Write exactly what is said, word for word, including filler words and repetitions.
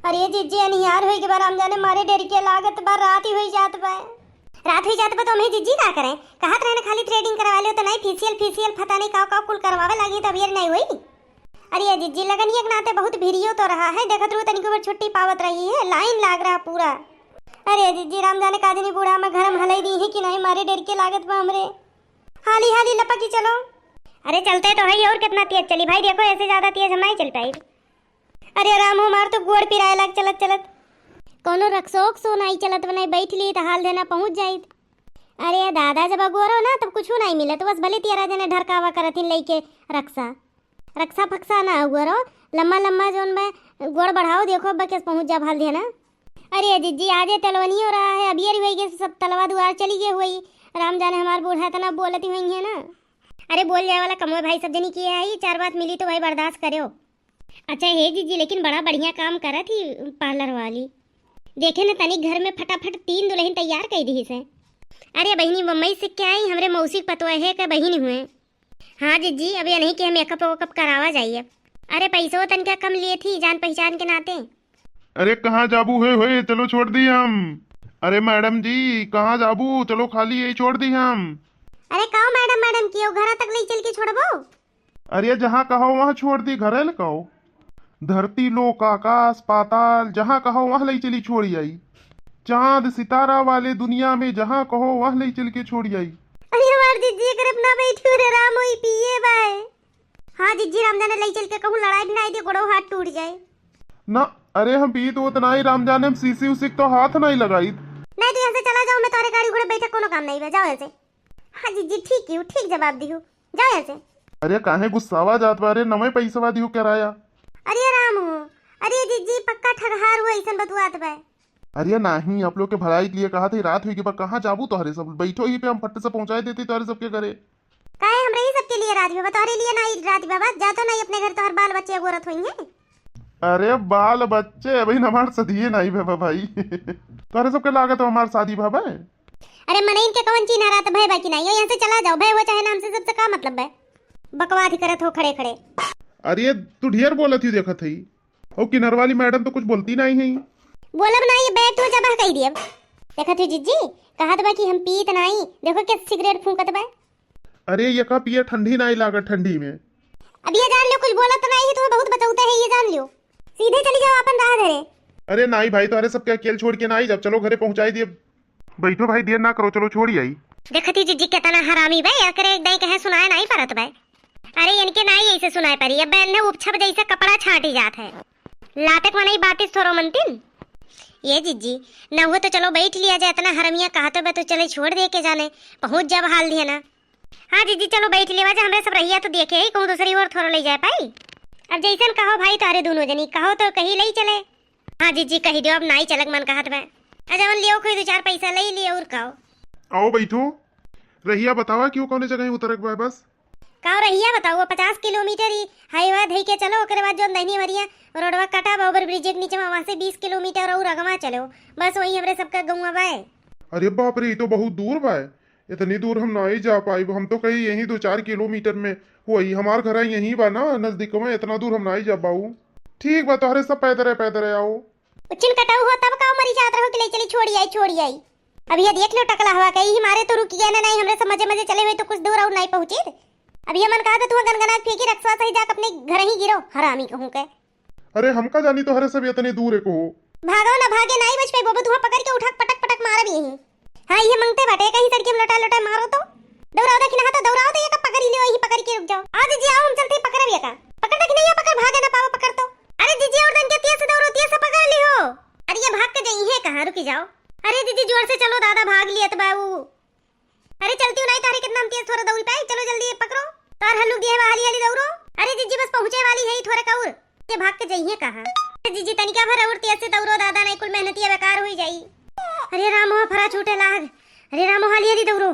अरे जिज्जी, अनिहार होई के बा, राम जाने मारे डर के लागत बा, रात ही होई जात बा। रात होई जात बा तो हमें जिज्जी का करें? कहत रहे ना खाली threading करवा लेव, तो नहीं facial, facial पता नहीं का का कुल करवावे लागी, तो अबहियाँ नहीं होई। अरे जिज्जी, लगनिया के नाते बहुत भिरियो तो रहा है, देखत रहू तनिको भर छुट्टी पावत रही है, line लाग रहा पूरा। अरे जिज्जी, राम जाने का जनी बूढ़ा में घर में हलई दी है कि नहीं, मारे डर के लागत बा हमरे। हाली हाली लपकी चलो। अरे चलते तो है, और कितना तेज चली भाई, देखो ऐसे ज्यादा तेज हम नहीं चल पाई। अरे राम हो, हमार तो गोड़ पिराए लाग चलत चलत। कौनो रक्सो उक्सो नाई चलत बनाई, बैठ ली त हाल देना पहुँच जाइत। अरे दादा, जब अगोरो ना तब कुछू नाई मिलत, बस भले तेरह जने ढरकावा करथिन लइके रक्सा। रक्सा फक्सा ना अगोरो, लम्मा लम्मा जौन बा गोड़ बढ़ाओ, देखो बा केस पहुँच जा हाल देना। अरे जिज्जी, आजे तलवनियो रहा है, अबियर होई के सब तलवा दुआर चली गए होई। राम जाने हमार बूढ़ा इतना बोलती होई है ना। अरे बोल जाए वाला कमवे भाई, सब जनी किए आई, चार बात मिली तो भाई बर्दाश्त करो। अच्छा हे जीजी, लेकिन बड़ा बढ़िया काम करत ही parlour वाली। देखे न तनिक घर में फटाफट तीन दुलहिन तैयार कइ दिहिस है। अरे बहिनी, बम्बई से क्या आई, हमरे मौसी के पतोहे के बहिन हुए। हाँ जीजी, अब यही के हम makeup वेकअप करावा जाइए। अरे पैसो तनिका कम लिए थी, जान पहचान के नाते। अरे कहाँ जाबू हे होए, चलो छोड़ दी हम। अरे मैडम जी, कहाँ जाबू, चलो खाली यही छोड़ दी हम। अरे काओ मैडम, मैडम कियो घरा तक ले चल के छोड़बो? अरे जहाँ कहो वहाँ छोड़ दी, घरे ले कहो। धरती लोक आकाश पाताल जहाँ कहो वहाँ ले चली छोड़ आई। चांद सितारा वाले दुनिया में जहाँ कहो वहाँ ले चल के छोड़ आई। अरे हमार जीजी, अगर अपना बैठू रे राम होई पिए बाय। हाँ जीजी, राम जाने ले चल के कहूँ लड़ाई भिड़ाई दे, गोड़ो हाथ टूट जाए। ना, अरे हम पीत उत नाई, राम जाने हम सीसी उसी के तो हाथ नाई लगाई। नहीं तो यहाँ से चला जाओ, मैं तोरे गाड़ी घोड़े बैठे कोनो काम नहीं बा, जाओ यहाँ से। हाँ जीजी, ठीक ही हूँ, ठीक जवाब दी हूँ, जाओ यहाँ से। अरे काहे गुस्सावा जात बा रे, नवे पैसवा दिहु किराया। अरे राम हो, अरे जीजी पक्का ठगहार हुआ, ऐसन बतुआत बा। अरे नाही, आप लोग के भलाई के लिए कहा थे, रात हुई के बाद कहाँ जाबू तोहरे सब, बैठो ही पे, हम फट से पहुँचाए देते तोहरे सबके घरे। काहे हमरे ही सबके लिए रात बा, तोहरे लिए ना रात बा, बस जा तो नहीं अपने घर, तोहर बाल बच्चे गोरत होई हैं। अरे बाल बच्चे, अभी हमार सदिये नहीं भवा भाई। तोहरे सबके लागत हो हमार शादी भवा है? अरे मनई इनके कौन चीन्हा रात भय बा कि नहीं, यहाँ से चला जाओ, भय हो चाहे ना, हमसे सबसे का मतलब है, बकवास ही करत हो खड़े खड़े। अरे तू ढेर बोलत ही देखत है, ओ किनर वाली मैडम तो कुछ बोलती नहीं है। बोलब ना, ये बैग तो जमा कई दियब। देखत हो जिज्जी, कहत बा कि हम पीत नहीं, देखो के सिगरेट फूंकत बा। अरे ये का पिए, ठंडी नहीं लागत ठंडी में। अब ये जान लियो, कुछ बोलत तो नहीं है, तुम्हें बहुत बचावते है, ये जान लियो। सीधे चली जाओ अपन राह धरे। अरे नाई भाई, तोहरे सबके अकेल छोड़ के नाई जाब, चलो घरे पहुँचाई दिए। बैठो भाई, देर ना करो, चलो छोड़ी आई। देखती जिज्जी कितना हरामी बे, एकरे एक दाई कहे सुनाए नाई परत बे। अरे इनके नाई ऐसे सुनाए परी, अब बहन ने उपछप जैसे कपड़ा छाटी जात है। लातक मनई बातिस थोरो मनतिन। ये जिज्जी, ना हुए तो चलो बैठ लिया जाए, इतना हरमिया कहतो बे तो चले छोड़ दे के जाने, पहुँच जाब हाल दिए ना। हाँ जीजी, चलो बैठ लेवा जा, हमरे सब रहिया तो देखे ही, कहूँ दूसरी ओर थोड़ो ले जाए पाई। अब जैसन कहो भाई, तोहरे दोनों जनी कहो तो कहीं ले चले। हाँ जीजी, कही दियो, अब नाई चलक मन कहत बा। आ जवन लियो कोई दो चार पैसा ले लियो और काओ। आओ बैठो। रहिया बतावा कि वो कौने जगह उतरक बा बस? काओ रहिया बताओ, पचास किलोमीटर ही highway धई के चलो, ओकरे बाद जौन दहिनी ओरिया रोडवा कटा बा over bridge के नीचे, वहाँ से बीस किलोमीटर और अगवा चलो, बस वही हमरे सबका गौवा बा। अरे बाप रे, ये तो बहुत दूर बा। इतनी दूर हम नाई जा पाइब। हम तो कही यहीं दो चार किलोमीटर में होई, हमार घर यहीं बा ना नजदीक में, इतना दूर हम नाई जा पाऊ। ठीक बा, तोहरे सब पैदरे पैदरे आओ। उचिन कटाऊ हो तब का मरी जात रहो कि ले चली छोड़ी आई, छोड़ी आई। अब ये देख लो टकला हवा के, यही मारे तो रुक गया ना, नहीं हमरे सब मजे मजे चले हुए तो कुछ दूर और नहीं पहुँची। अब ये मन कहा था तू गनगना फेंकी रक्सवा सही जाके अपने घर ही गिरो, हरामी कहूँ के। अरे हमका जानी तोहरे सब इतनी दूर एको हो। भागो ना, भागे नाई बच पाई बाबू, तुहा पकड़ के उठा के पटक पटक मारब यही। हाँ, ये मंगते बाटे, कहीं सड़की में लोटा लोटा मारो तो। दौड़ाओ देखी ना तो, दौड़ाओ तो, ये का पकड़ ही लियो, यही पकड़ के रुक जाओ। आज जी आओ, हम चलते पकड़ब ये का। पकड़ देखी नहीं, ये पकड़, भागे ना पाओ, पकड़ तो। अरे जीजी, और दन के तेज से दौड़ो, तेज से पकड़ लियो। अरे ये भाग के जाई है कहाँ, रुकी जाओ। अरे जीजी, जोर से चलो, दादा भाग लियत बाऊ। अरे चलती हूँ, नहीं तारे कितना हम तेज थोड़ा दौड़ी पाए। चलो जल्दी पकड़ो, तार हल्लू दिए बा, हाली हाली दौड़ो। अरे जीजी बस पहुँचे वाली है, थोड़ा का और। ये भाग के जाइए कहाँ? अरे जीजी तनिका भर और तेज से दौड़ो दादा, नहीं कुल मेहनतिया बेकार हुई जाई। अरे रामो फरा छूटे लाग। अरे रामो हाली हाली दौड़ो।